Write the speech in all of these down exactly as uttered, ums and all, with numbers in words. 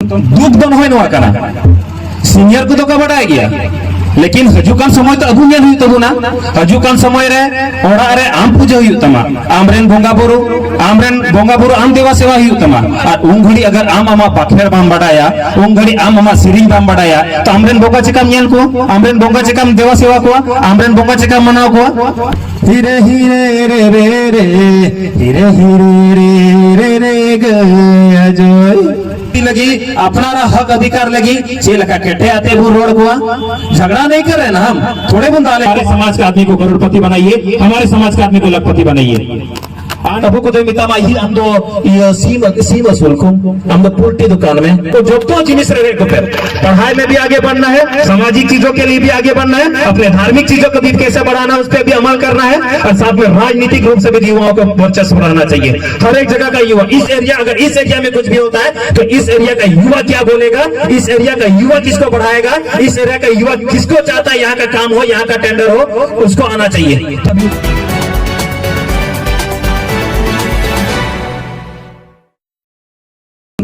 ᱫᱩᱠ ᱫᱚ ᱱᱚᱜᱼᱚᱭ ᱱᱚᱣᱟ ᱠᱟᱱᱟ, ᱥᱤᱱᱤᱭᱟᱨ ᱠᱚᱫᱚ ᱠᱚ ᱵᱟᱰᱟᱭ ᱜᱮᱭᱟ, ᱞᱮᱠᱤᱱ ᱦᱤᱡᱩᱜ ᱠᱟᱱ ᱥᱚᱢᱚᱭ ᱛᱚ ᱟᱵᱚ ᱧᱮᱞ ᱦᱩᱭᱩᱜ ᱛᱟᱵᱚᱱᱟ᱾ ᱦᱤᱡᱩᱜ ᱠᱟᱱ ᱥᱚᱢᱚᱭ ᱨᱮ ᱚᱲᱟᱜ ᱨᱮ ᱟᱢ ᱯᱩᱡᱟᱹ ᱦᱩᱭᱩᱜ ᱛᱟᱢᱟ, ᱟᱢᱨᱮᱱ ᱵᱚᱸᱜᱟ ᱵᱩᱨᱩ, ᱟᱢᱨᱮᱱ ᱵᱚᱸᱜᱟ ᱵᱩᱨᱩ ᱟᱢ ᱫᱮᱵᱟ ᱥᱮᱵᱟ ᱦᱩᱭᱩᱜ ᱛᱟᱢᱟ᱾ ᱟᱨ ᱩᱱ ᱜᱷᱟᱹᱲᱤᱡ ᱟᱜᱟᱨ ᱟᱢ ᱟᱢᱟᱜ ᱵᱟᱠᱷᱮᱲ ᱵᱟᱢ ᱵᱟᱰᱟᱭᱟ, ᱩᱱ ᱜᱷᱟᱹᱲᱤᱡ ᱟᱢ ᱟᱢᱟᱜ ᱥᱮᱨᱮᱧ ᱵᱟᱢ ᱵᱟᱰᱟᱭᱟ, ᱛᱚ ᱟᱢᱨᱮᱱ ᱵᱚᱸᱜᱟ ᱪᱮᱠᱟᱢ ᱧᱮᱞ ᱠᱚᱣᱟ? ᱟᱢᱨᱮᱱ ᱵᱚᱸᱜᱟ ᱪᱮᱠᱟᱢ ᱫᱮᱵᱟ ᱥᱮᱵᱟ ᱠᱚᱣᱟ? ᱟᱢᱨᱮᱱ ᱵᱚᱸᱜᱟ ᱪᱮᱠᱟᱢ ᱢᱟᱱᱟᱣ ᱠᱚᱣᱟ? ᱦᱤᱨᱮ ᱦᱤᱨᱮ ᱨᱮ ᱨᱮ ᱨᱮ, ᱦᱤᱨᱮ ᱦᱤᱨᱮ ᱨᱮ ᱨᱮ ᱨᱮ ᱜᱟᱹᱭᱟ ᱡᱚᱭ᱾ ᱞᱟᱹᱜᱤᱫ, ᱟᱯᱱᱟᱨᱟᱜ ᱦᱚᱠ ᱚᱫᱷᱤᱠᱟᱨ ᱞᱟᱹᱜᱤᱫ ᱪᱮᱫ ᱞᱮᱠᱟ ᱠᱮᱴᱮᱡ ᱟᱛᱮ ᱵᱚᱱ ᱨᱚᱲ ᱠᱚᱣᱟ? ᱡᱷᱟᱜᱽᱲᱟ ᱱᱟᱦᱤᱸ ᱠᱟᱨ ᱨᱟᱦᱮ ᱱᱟ ᱦᱟᱢ, ᱛᱷᱚᱲᱮ ᱵᱚᱱ ᱫᱟᱞᱮ᱾ हमारे समाज के आदमी को करोड़पति बनाइए, हमारे समाज के आदमी को लखपति बनाइए। ᱟᱨ ᱟᱵᱚ ᱠᱚᱫᱚ ᱢᱮᱛᱟᱢᱟ, ᱤᱭᱟᱹ, ᱟᱢ ᱫᱚ, ᱤᱭᱟᱹ, ᱥᱤᱢ, ᱥᱤᱢ ᱟᱹᱥᱩᱞ ᱠᱚ, ᱟᱢ ᱫᱚ ᱯᱳᱞᱴᱨᱤ ᱫᱚᱠᱟᱱ ᱢᱮ᱾ ᱛᱚ ᱡᱚᱛᱚ ᱡᱤᱱᱤᱥ ᱨᱮ ᱨᱮ ᱠᱚᱯᱮ, ᱯᱟᱲᱦᱟᱭ ᱢᱮ ᱵᱷᱤ ᱟᱜᱮ ᱵᱟᱲᱷᱱᱟ ᱦᱮ, ᱥᱟᱢᱟᱡᱤᱠ ᱪᱤᱡᱚ ᱠᱮ ᱞᱤᱭᱮ ᱵᱷᱤ ᱟᱜᱮ ᱵᱟᱲᱷᱱᱟ ᱦᱮ, ᱟᱯᱱᱮ ᱫᱷᱟᱨᱢᱤᱠ ᱪᱤᱡᱚ ᱠᱚ ᱵᱷᱤ ᱠᱮᱥᱮ ᱵᱟᱲᱷᱟᱱᱟ ᱦᱮ, ᱩᱥ ᱯᱮ ᱵᱷᱤ ᱟᱢᱟᱞ ᱠᱟᱨᱱᱟ ᱦᱮ, ᱟᱨ ᱥᱟᱛᱷ ᱢᱮ ᱨᱟᱡᱽᱱᱤᱛᱤᱠ ᱨᱩᱯ ᱥᱮ ᱵᱷᱤ ᱭᱩᱣᱟᱣ ᱠᱚ ᱵᱚᱨᱪᱚᱥᱣ ᱨᱟᱦᱱᱟ ᱪᱟᱦᱤᱭᱮ᱾ ᱦᱟᱨ ᱮᱠ ᱡᱟᱜᱟ ᱠᱟ ᱭᱩᱣᱟ, ᱤᱥ ᱮᱨᱤᱭᱟ, ᱟᱜᱟᱨ ᱤᱥ ᱮᱨᱤᱭᱟ ᱢᱮ ᱠᱩᱪᱷ ᱵᱷᱤ ᱦᱳᱛᱟ ᱦᱮ, ᱛᱚ ᱤᱥ ᱮᱨᱤᱭᱟ ᱠᱟ ᱭᱩᱣᱟ ᱠᱭᱟ ᱵᱚᱞᱮᱜᱟ, ᱤᱥ ᱮᱨᱤᱭᱟ ᱠᱟ ᱭᱩᱣᱟ ᱠᱤᱥᱠᱚ ᱵᱟᱲᱷᱟᱭᱮᱜᱟ, ᱤᱥ ᱮᱨᱤᱭᱟ ᱠᱟ ᱭᱩᱣᱟ ᱠᱤᱥᱠᱚ ᱪᱟᱦᱛᱟ ᱦᱮ, ᱭᱟᱦᱟᱸ ᱠᱟ ᱠᱟᱢ ᱦᱳ, ᱭᱟᱦᱟᱸ ᱠᱟ ᱴᱮᱱᱰᱟᱨ ᱦᱳ, ᱩᱥᱠᱚ ᱟᱱᱟ ᱪᱟᱦᱤᱭᱮ᱾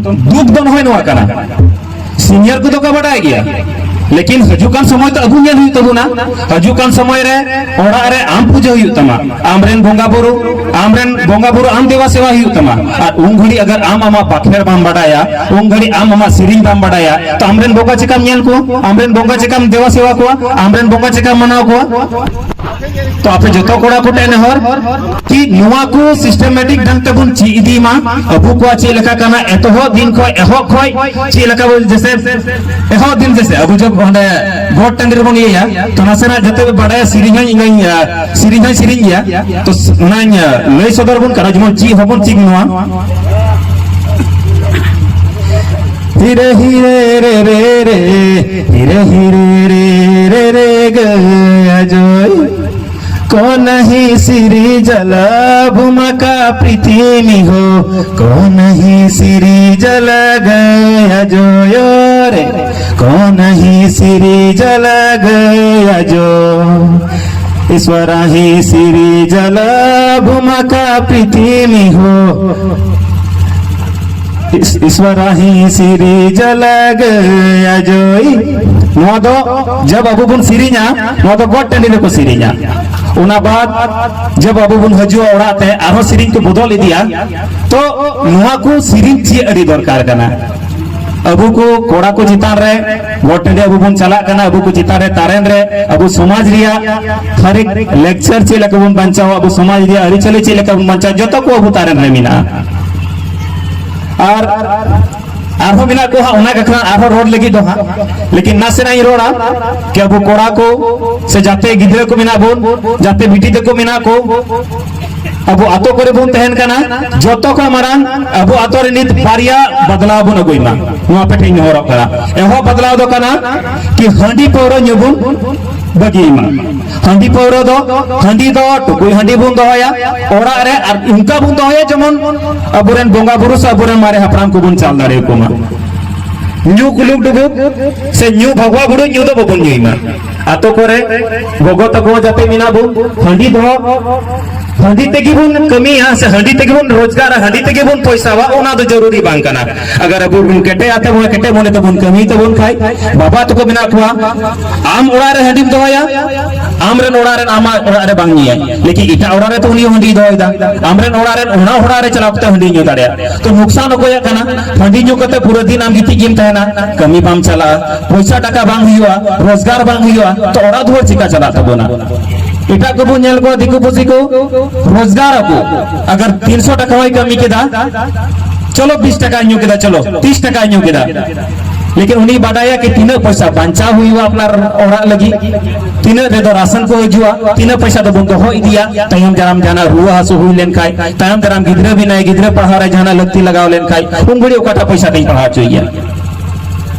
ᱫᱩᱠ ᱫᱚ ᱱᱚᱜᱼᱚᱭ ᱱᱚᱣᱟ ᱠᱟᱱᱟ, ᱥᱤᱱᱤᱭᱟᱨ ᱠᱚᱫᱚ ᱠᱚ ᱵᱟᱰᱟᱭ ᱜᱮᱭᱟ, ᱞᱮᱠᱤᱱ ᱦᱤᱡᱩᱜ ᱠᱟᱱ ᱥᱚᱢᱚᱭ ᱛᱚ ᱟᱵᱚ ᱧᱮᱞ ᱦᱩᱭᱩᱜ ᱛᱟᱵᱚᱱᱟ᱾ ᱦᱤᱡᱩᱜ ᱠᱟᱱ ᱥᱚᱢᱚᱭ ᱨᱮ ᱚᱲᱟᱜ ᱨᱮ ᱟᱢ ᱯᱩᱡᱟᱹ ᱦᱩᱭᱩᱜ ᱛᱟᱢᱟ, ᱟᱢᱨᱮᱱ ᱵᱚᱸᱜᱟ ᱵᱩᱨᱩ, ᱟᱢᱨᱮᱱ ᱵᱚᱸᱜᱟ ᱵᱩᱨᱩ ᱟᱢ ᱫᱮᱵᱟ ᱥᱮᱵᱟ ᱦᱩᱭᱩᱜ ᱛᱟᱢᱟ᱾ ᱟᱨ ᱩᱱ ᱜᱷᱟᱹᱲᱤᱡ ᱟᱜᱟᱨ ᱟᱢ ᱟᱢᱟᱜ ᱵᱟᱠᱷᱮᱲ ᱵᱟᱢ ᱵᱟᱰᱟᱭᱟ, ᱩᱱ ᱜᱷᱟᱹᱲᱤᱡ ᱟᱢ ᱟᱢᱟᱜ ᱥᱮᱨᱮᱧ ᱵᱟᱢ ᱵᱟᱰᱟᱭᱟ, ᱛᱚ ᱟᱢᱨᱮᱱ ᱵᱚᱸᱜᱟ ᱪᱮᱠᱟᱢ ᱧᱮᱞ ᱠᱚᱣᱟ? ᱟᱢᱨᱮᱱ ᱵᱚᱸᱜᱟ ᱪᱮᱠᱟᱢ ᱫᱮᱵᱟ ᱥᱮᱵᱟ ᱠᱚᱣᱟ? ᱟᱢᱨᱮᱱ ᱵᱚᱸᱜᱟ ᱪᱮᱠᱟᱢ ᱢᱟᱱᱟᱣ ᱠᱚᱣᱟ? ᱛᱚ ᱟᱯᱮ ᱡᱚᱛᱚ ᱠᱚᱲᱟ ᱠᱚᱴᱷᱮᱱ ᱱᱮᱦᱚᱨ ᱠᱤ ᱱᱚᱣᱟ ᱠᱚ systematic ᱰᱷᱝ ᱛᱮᱵᱚᱱ ᱪᱮᱫ ᱤᱫᱤ ᱢᱟ᱾ ᱟᱵᱚ ᱠᱚᱣᱟᱜ ᱪᱮᱫ ᱞᱮᱠᱟ ᱠᱟᱱᱟ, ᱮᱛᱚᱦᱚᱵ ᱫᱤᱱ ᱠᱷᱚᱱ, ᱮᱦᱚᱵ ᱠᱷᱚᱱ ᱪᱮᱫ ᱞᱮᱠᱟ ᱵᱚᱱ, ᱡᱮᱥᱮ ᱮᱦᱚᱵ ᱫᱤᱱ, ᱡᱮᱥᱮ ᱟᱵᱚ ᱡᱚᱵ ᱚᱸᱰᱮ ᱜᱚᱴ ᱴᱟᱺᱰᱤ ᱨᱮᱵᱚᱱ ᱤᱭᱟᱹᱭᱟ, ᱛᱚ ᱱᱟᱥᱮᱱᱟᱜ ᱡᱟᱛᱮ ᱯᱮ ᱵᱟᱰᱟᱭᱟ, ᱥᱮᱨᱮᱧ ᱦᱚᱸ ᱤᱧ ᱦᱚᱸᱧ, ᱥᱮᱨᱮᱧ ᱦᱚᱸᱧ ᱥᱮᱨᱮᱧ ᱜᱮᱭᱟ, ᱛᱚ ᱚᱱᱟᱧ ᱞᱟᱹᱭ ᱥᱚᱫᱚᱨ ᱵᱚᱱ ᱠᱟᱱᱟ, ᱡᱮᱢᱚᱱ ᱪᱮᱫ ᱦᱚᱸᱵᱚᱱ ᱪᱮᱫ ᱱᱚᱣᱟ᱾ हीरे हीरे रे रे रे, हीरे हीरे रे रे रे गया जोय। कौन ही सिरी जला भूमा का प्रीति में हो, कौन ही सिरी जला गया जोय रे, कौन ही सिरी जला गया जो। ईश्वरा ही सिरी जला भूमा का प्रीति में हो। ᱤᱥ- ᱤᱥᱣᱟᱨᱟ ᱦᱤ ᱥᱤᱨᱤ ᱡᱟᱞᱟᱜ ᱟᱡᱚᱭ᱾ ᱱᱚᱣᱟ ᱫᱚ ᱡᱟᱵ ᱟᱵᱚ ᱵᱚᱱ ᱥᱮᱨᱮᱧᱟ, ᱱᱚᱣᱟ ᱫᱚ ᱜᱚᱴ ᱴᱟᱺᱰᱤ ᱨᱮᱠᱚ ᱥᱮᱨᱮᱧᱟ᱾ ᱚᱱᱟ ᱵᱟᱫ ᱡᱟᱵ ᱟᱵᱚ ᱵᱚᱱ ᱦᱤᱡᱩᱜᱼᱟ ᱚᱲᱟᱜ ᱛᱮ, ᱟᱨᱦᱚᱸ ᱥᱮᱨᱮᱧ ᱠᱚ ᱵᱚᱫᱚᱞ ᱤᱫᱤᱭᱟ᱾ ᱛᱚ ᱱᱚᱣᱟ ᱠᱚ ᱥᱮᱨᱮᱧ ᱪᱮᱫ ᱟᱹᱰᱤ ᱫᱚᱨᱠᱟᱨ ᱠᱟᱱᱟ᱾ ᱟᱵᱚ ᱠᱚ ᱠᱚᱲᱟ ᱠᱚ ᱪᱮᱛᱟᱱ ᱨᱮ ᱜᱚᱴ ᱴᱟᱺᱰᱤ ᱟᱵᱚ ᱵᱚᱱ ᱪᱟᱞᱟᱜ ᱠᱟᱱᱟ, ᱟᱵᱚ ᱠᱚ ᱪᱮᱛᱟᱱ ᱨᱮ ᱛᱟᱨᱮᱱ ᱨᱮ ᱟᱵᱚ ᱥᱚᱢᱟᱡᱽ ᱨᱮᱭᱟᱜ ᱛᱟᱨᱤᱠ ᱞᱮᱠᱪᱟᱨ ᱪᱮᱫ ᱞᱮᱠᱟ ᱵᱚᱱ ᱵᱟᱧᱪᱟᱣᱟ, ᱟᱵᱚ ᱥᱚᱢᱟᱡᱽ ᱨᱮᱭᱟᱜ ᱟᱹᱨᱤᱪᱟᱹᱞᱤ ᱪᱮᱫ ᱞᱮᱠᱟ ᱵᱚᱱ ᱵᱟᱧᱪᱟᱣᱟ, ᱡᱚᱛᱚ ᱠᱚ ᱟᱵᱚ ᱛᱟᱨᱮᱱ ᱨᱮ ᱢᱮᱱᱟᱜᱼᱟ᱾ ᱟᱨ ᱟᱨᱦᱚᱸ ᱢᱮᱱᱟᱜ ᱠᱚᱣᱟ ᱦᱟᱸᱜ ᱚᱱᱟ ᱠᱟᱛᱷᱟ ᱟᱨᱦᱚᱸ ᱨᱚᱲ ᱞᱟᱹᱜᱤᱫ ᱫᱚ ᱦᱟᱸᱜ, ᱞᱮᱠᱤᱱ ᱱᱟᱥᱮᱱᱟᱜ ᱤᱧ ᱨᱚᱲᱟ ᱠᱤ ᱟᱵᱚ ᱠᱚᱲᱟ ᱠᱚ ᱥᱮ ᱡᱟᱛᱮ ᱜᱤᱫᱽᱨᱟᱹ ᱠᱚ ᱢᱮᱱᱟᱜ ᱵᱚᱱ, ᱡᱟᱛᱮ ᱵᱤᱴᱤ ᱛᱟᱠᱚ ᱢᱮᱱᱟᱜ ᱠᱚ, ᱟᱵᱚ ᱟᱛᱳ ᱠᱚᱨᱮ ᱵᱚᱱ ᱛᱟᱦᱮᱱ ᱠᱟᱱᱟ, ᱡᱚᱛᱚ ᱠᱷᱚᱱ ᱢᱟᱨᱟᱝ ᱟᱵᱚ ᱟᱛᱳ ᱨᱮ ᱱᱤᱛ ᱵᱟᱨᱭᱟ ᱵᱟᱫᱞᱟᱣ ᱵᱚᱱ ᱟᱹᱜᱩᱭ ᱢᱟ, ᱱᱚᱣᱟ ᱟᱯᱮ ᱴᱷᱮᱱ ᱱᱮᱦᱚᱨᱚᱜ ᱠᱟᱱᱟ᱾ ᱮᱦᱚᱵ ᱵᱟᱫᱞᱟᱣ ᱫᱚ ᱠᱟᱱᱟ ᱠᱤ ᱦᱟᱺᱰᱤ ᱯᱟᱹᱣᱨᱟᱹ ᱧᱩ ᱵᱚᱱ ᱵᱟᱹᱜᱤᱭ ᱢᱟ᱾ ᱦᱟᱺᱰᱤ ᱯᱟᱹᱣᱨᱟᱹ ᱫᱚ, ᱦᱟᱺᱰᱤ ᱫᱚ ᱴᱩᱠᱩᱡ ᱦᱟᱺᱰᱤ ᱵᱚᱱ ᱫᱚᱦᱚᱭᱟ ᱚᱲᱟᱜ ᱨᱮ, ᱟᱨ ᱚᱱᱠᱟ ᱵᱚᱱ ᱫᱚᱦᱚᱭᱟ ᱡᱮᱢᱚᱱ ᱟᱵᱚᱨᱮᱱ ᱵᱚᱸᱜᱟ ᱵᱩᱨᱩ ᱥᱮ ᱟᱵᱚᱨᱮᱱ ᱢᱟᱨᱮ ᱦᱟᱯᱲᱟᱢ ᱠᱚᱵᱚᱱ ᱪᱟᱞ ᱫᱟᱲᱮᱭᱟᱠᱚ ᱢᱟ᱾ ᱧᱩ ᱠᱩᱞᱩᱵ ᱰᱩᱵᱩᱵ ᱥᱮ ᱧᱩ ᱵᱷᱟᱜᱣᱟ ᱵᱩᱲᱩ ᱧᱩ ᱫᱚ ᱵᱟᱵᱚᱱ ᱧᱩᱭ ᱢᱟ᱾ ᱟᱛᱳ ᱠᱚᱨᱮ ᱜᱚᱜᱚ ᱛᱟᱠᱚ ᱡᱟᱛᱮ ᱢᱮᱱᱟᱜ ᱵᱚᱱ, ᱦᱟᱺᱰᱤ ᱫᱚ, ᱦᱟᱺᱰᱤ ᱛᱮᱜᱮ ᱵᱚᱱ ᱠᱟᱹᱢᱤᱭᱟ ᱥᱮ ᱦᱟᱺᱰᱤ ᱛᱮᱜᱮ ᱵᱚᱱ ᱨᱳᱡᱽᱜᱟᱨᱟ, ᱦᱟᱺᱰᱤ ᱛᱮᱜᱮ ᱵᱚᱱ ᱯᱚᱭᱥᱟᱣᱟ, ᱚᱱᱟ ᱫᱚ ᱡᱚᱨᱩᱨᱤ ᱵᱟᱝ ᱠᱟᱱᱟ᱾ ᱟᱜᱟᱨ ᱟᱵᱚ ᱵᱚᱱ ᱠᱮᱴᱮᱡ ᱟᱛᱮ ᱵᱚᱱ ᱠᱮᱴᱮᱡ ᱢᱚᱱᱮ ᱛᱮᱵᱚᱱ ᱠᱟᱹᱢᱤ ᱛᱟᱵᱚᱱ ᱠᱷᱟᱡ, ᱵᱟᱵᱟ ᱛᱟᱠᱚ ᱢᱮᱱᱟᱜ ᱠᱚᱣᱟ, ᱟᱢ ᱚᱲᱟᱜ ᱨᱮ ᱦᱟᱺᱰᱤᱢ ᱫᱚᱦᱚᱭᱟ, ᱟᱢ ᱨᱮᱱ ᱚᱲᱟᱜ ᱨᱮᱱ ᱟᱢᱟᱜ ᱚᱲᱟᱜ ᱨᱮ ᱵᱟᱝ ᱧᱩᱭᱟᱭ, ᱞᱮᱠᱤᱱ ᱮᱴᱟᱜ ᱚᱲᱟᱜ ᱨᱮ ᱛᱚ ᱩᱱᱤ ᱦᱚᱸ ᱦᱟᱺᱰᱤᱭ ᱫᱚᱦᱚᱭᱮᱫᱟ, ᱟᱢ ᱨᱮᱱ ᱚᱲᱟᱜ ᱨᱮᱱ ᱚᱱᱟ ᱚᱲᱟᱜ ᱨᱮ ᱪᱟᱞᱟᱣ ᱠᱟᱛᱮ ᱦᱟᱺᱰᱤ ᱧᱩ ᱫᱟᱲᱮᱭᱟᱜᱼᱟ᱾ ᱛᱚ ᱱᱩᱠᱥᱟᱱ ᱚᱠᱚᱭᱟᱜ ᱠᱟᱱᱟ? ᱦᱟᱺᱰᱤ ᱧᱩ ᱠᱟᱛᱮ ᱯᱩᱨᱟᱹ ᱫᱤᱱ ᱟᱢ ᱜᱤᱛᱤᱡ ᱜᱮᱢ ᱛᱟᱦᱮᱱᱟ, ᱠᱟᱹᱢᱤ ᱵᱟᱢ ᱪᱟᱞᱟᱜᱼᱟ, ᱯᱚᱭᱥᱟ ᱴᱟᱠᱟ ᱵᱟᱝ ᱦᱩᱭᱩᱜᱼᱟ, ᱨᱳᱡᱽᱜᱟᱨ ᱵᱟᱝ ᱦᱩᱭᱩᱜᱼᱟ, ᱛᱚ ᱚᱲᱟᱜ ᱫᱩᱣᱟᱹᱨ ᱪᱤᱠᱟ ᱪᱟᱞᱟᱜ ᱛᱟᱵᱚᱱᱟ? ᱮᱴᱟᱜ ᱠᱚᱵᱚᱱ ᱧᱮᱞ ᱠᱚᱣᱟ, ᱫᱤᱠᱩ ᱯᱩᱥᱤ ᱠᱚ ᱨᱳᱡᱽᱜᱟᱨ ᱟᱠᱚ, ᱟᱜᱟᱨ ᱛᱤᱱᱥᱚ ᱴᱟᱠᱟ ᱦᱚᱸᱭ ᱠᱟᱹᱢᱤ ᱠᱮᱫᱟ, ᱪᱚᱞᱚ ᱵᱤᱥ ᱴᱟᱠᱟᱭ ᱧᱩ ᱠᱮᱫᱟ, ᱪᱚᱞᱚ ᱛᱤᱥ ᱴᱟᱠᱟᱭ ᱧᱩ ᱠᱮᱫᱟ, ᱞᱮᱠᱤᱱ ᱩᱱᱤ ᱵᱟᱰᱟᱭᱟ ᱠᱤ ᱛᱤᱱᱟᱹᱜ ᱯᱚᱭᱥᱟ ᱵᱟᱧᱪᱟᱣ ᱦᱩᱭᱩᱜᱼᱟ ᱟᱯᱱᱟᱨ ᱚᱲᱟᱜ ᱞᱟᱹᱜᱤᱫ, ᱛᱤᱱᱟᱹᱜ ᱨᱮᱫᱚ ᱨᱟᱥᱚᱱ ᱠᱚ ᱦᱤᱡᱩᱜᱼᱟ, ᱛᱤᱱᱟᱹᱜ ᱯᱚᱭᱥᱟ ᱫᱚᱵᱚᱱ ᱫᱚᱦᱚ ᱤᱫᱤᱭᱟ, ᱛᱟᱭᱚᱢ ᱫᱟᱨᱟᱢ ᱡᱟᱦᱟᱱᱟᱜ ᱨᱩᱣᱟᱹ ᱦᱟᱹᱥᱩ ᱦᱩᱭ ᱞᱮᱱᱠᱷᱟᱡ, ᱛᱟᱭᱚᱢ ᱫᱟᱨᱟᱢ ᱜᱤᱫᱽᱨᱟᱹ ᱵᱮᱱᱟᱭ, ᱜᱤᱫᱽᱨᱟᱹ ᱯᱟᱲᱦᱟᱣ ᱨᱮ ᱡᱟᱦᱟᱱᱟᱜ ᱞᱟᱹᱠᱛᱤ ᱞᱟᱜᱟᱣ ᱞᱮᱱᱠᱷᱟᱡ, ᱩᱱ ᱜᱷᱟᱹᱲᱤᱡ ᱚᱠᱟᱴᱟᱜ ᱯᱚᱭᱥᱟ ᱛᱤᱧ ᱯᱟᱲᱦᱟᱣ ᱦᱚᱪᱚᱭᱮᱭᱟ?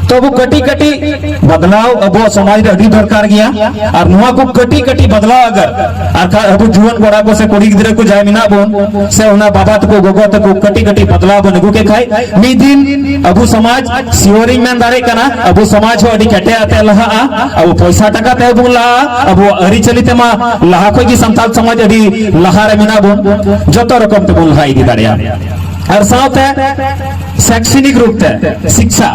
ᱛᱚ ᱟᱵᱚ ᱠᱟᱹᱴᱤᱡ ᱠᱟᱹᱴᱤᱡ ᱵᱟᱫᱞᱟᱣ ᱟᱵᱚᱣᱟᱜ ᱥᱚᱢᱟᱡᱽ ᱨᱮ ᱟᱹᱰᱤ ᱫᱚᱨᱠᱟᱨ ᱜᱮᱭᱟ᱾ ᱟᱨ ᱱᱚᱣᱟ ᱠᱚ ᱠᱟᱹᱴᱤᱡ ᱠᱟᱹᱴᱤᱡ ᱵᱟᱫᱞᱟᱣ ᱟᱜᱟᱨ, ᱟᱨ ᱠᱷᱟᱡ ᱟᱵᱚ ᱡᱩᱣᱟᱹᱱ ᱠᱚᱲᱟ ᱠᱚ ᱥᱮ ᱠᱩᱲᱤ ᱜᱤᱫᱽᱨᱟᱹ ᱠᱚ ᱡᱟᱦᱟᱸᱭ ᱢᱮᱱᱟᱜ ᱵᱚᱱ, ᱥᱮ ᱚᱱᱟ ᱵᱟᱵᱟ ᱛᱟᱠᱚ, ᱜᱚᱜᱚ ᱛᱟᱠᱚ ᱠᱟᱹᱴᱤᱡ ᱠᱟᱹᱴᱤᱡ ᱵᱟᱫᱞᱟᱣ ᱵᱚᱱ ᱟᱹᱜᱩ ᱠᱮᱫ ᱠᱷᱟᱡ, ᱢᱤᱫ ᱫᱤᱱ ᱟᱵᱚ ᱥᱚᱢᱟᱡᱽ, ᱥᱤᱭᱳᱨᱤᱧ ᱢᱮᱱ ᱫᱟᱲᱮᱭᱟᱜ ᱠᱟᱱᱟ, ᱟᱵᱚ ᱥᱚᱢᱟᱡᱽ ᱦᱚᱸ ᱟᱹᱰᱤ ᱠᱮᱴᱮᱡ ᱟᱛᱮ ᱞᱟᱦᱟᱜᱼᱟ᱾ ᱟᱵᱚ ᱯᱚᱭᱥᱟ ᱴᱟᱠᱟ ᱛᱮ ᱵᱚᱱ ᱞᱟᱦᱟᱜᱼᱟ, ᱟᱵᱚᱣᱟᱜ ᱟᱹᱨᱤᱪᱟᱹᱞᱤ ᱛᱮᱢᱟ ᱞᱟᱦᱟ ᱠᱷᱚᱡ ᱜᱮ ᱥᱟᱱᱛᱟᱲ ᱥᱚᱢᱟᱡᱽ ᱟᱹᱰᱤ ᱞᱟᱦᱟ ᱨᱮ ᱢᱮᱱᱟᱜ ᱵᱚᱱ, ᱡᱚᱛᱚ ᱨᱚᱠᱚᱢ ᱛᱮᱵᱚᱱ ᱞᱟᱦᱟ ᱤᱫᱤ ᱫᱟᱲᱮᱭᱟᱜᱼᱟ᱾ ᱟᱨ ᱥᱟᱶᱛᱮ ᱥᱮᱠᱥᱤᱱᱤᱠ ᱨᱩᱯ ᱛᱮ ᱥᱤᱠᱪᱷᱟ,